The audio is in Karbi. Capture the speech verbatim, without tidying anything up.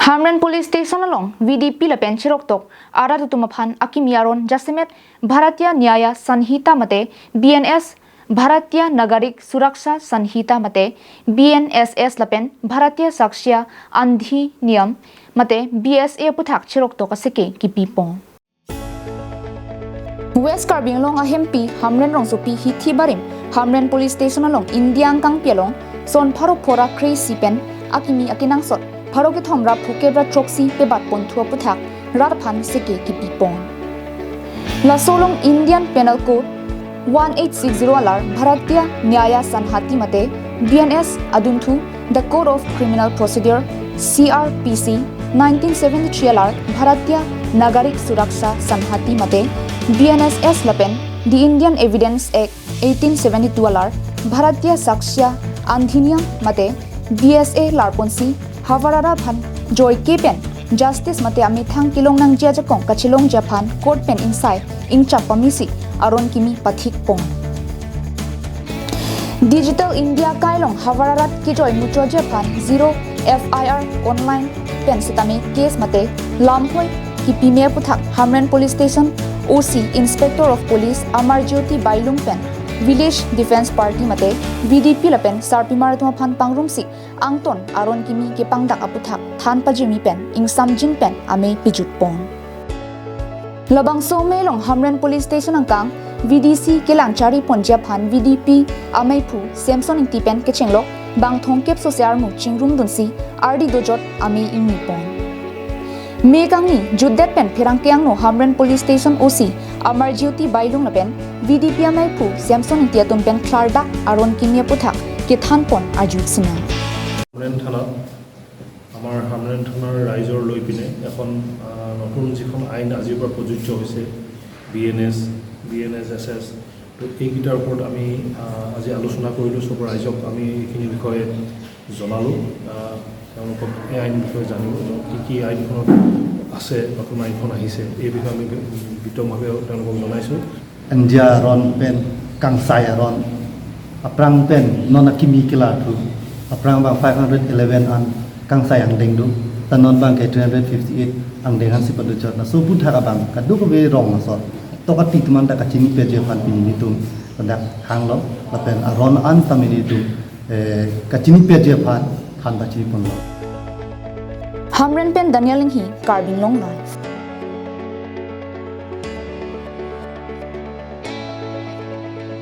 Hamren Police Station along V D P lapen cheroktok arat atum aphan akimi aron jasemet Bharatiya Nyaya Sanhita mate B N S, Bharatiya Nagarik Suraksha Sanhita mate B N S S lapen Bharatiya Sakshya Adhiniyam mate B S A aputhak cheroktok aseke kipipon. West Karbi Anglong ahempi Hamren rongsopi hithi barim Hamren Police Station along India angkangpi along son pharo phra kre-isi pen akimi akenangsot pharo kethom ra phukep ra throksi pebat ponthu aputhak rat aphan seke kipipon. Laso along Indian Penal Code one eight six zero alar Bharatiya Nyaya Sanhati mate B N S adunthu, the Code of Criminal Procedure, C R P C, nineteen seventy-three alar Bharatiya Nagarik Suraksha Sanhati mate B N S S lapen the Indian Evidence Act eighteen seventy-two alar Bharatiya Sakshya Adhiniyam mate B S A larponsi havar arat aphan joike pen justice mate amethang kelong nangji ajakong kachelongji aphan court pen ingsai ingchap pamesi aron kimi pathikpon. Digital India kai along havar arat kejoi muchotji aphan zero F I R online pen setame case mate lamhoi kipime aputhak Hamren Police Station O C, Inspector of Police Amarjyoti Bailung pen Village Defence Party mate V D P lapen sarpimar atum aphan pangrumsi angton aron kimi kepangdak aputhak than pajirmi pen ingsamjin pen amei pijutpon. Labangso amei along Hamren Police Station angkang V D C kelang chariponji aphan V D P ameiphu Samson Ingti pen kechenglok bang thomkep sose armu chingrumdunsi ardi dojot amei ingmipon. Mei kangni jutdet pen pherangke angno Hamren Police Station O C Amarjyoti Bailung lapen V D P ameiphu Samson Ingti atum pen klardak aron kimi aputhak kethanpon arju sinang. Hamren থানাত আমাৰ হামৰেণ থানাৰ ৰাইজৰ লৈ পিনে এখন আহ, নতুন যিখন আইন আজিৰ পৰা প্ৰযোজ্য হৈছে, B N S, B N S S S. তো এইকেইটাৰ ওপৰত আমি আহ, আজি আলোচনা কৰিলোঁ। চব ৰাইজক আমি এইখিনি বিষয়ে জনালোঁ। আহ, তেওঁলোকক এই আইন বিষয়ে জানিব, কি কি আইনখনত আছে, নতুন আইনখন আহিছে, এই বিষয়ে আমি বিতংভাৱে তেওঁলোকক জনাইছোঁ। India aron pen kangsai aron, aphrang pen non akimi kelar thu, aphrang bang five hundred eleven an kangsai angdeng do, ta non bang ke three hundred fifty eight angdeng ansi padojot. Laso aputhak abang kadokave rong asor tokati atum anta kachinipetji aphan pini nelitum ladak hanglo, lapen aron an tame nelitum eh, kachinipetji aphan than pachiniponlo. Hamren pen Daniel Inghi, Karbi Anglong Live.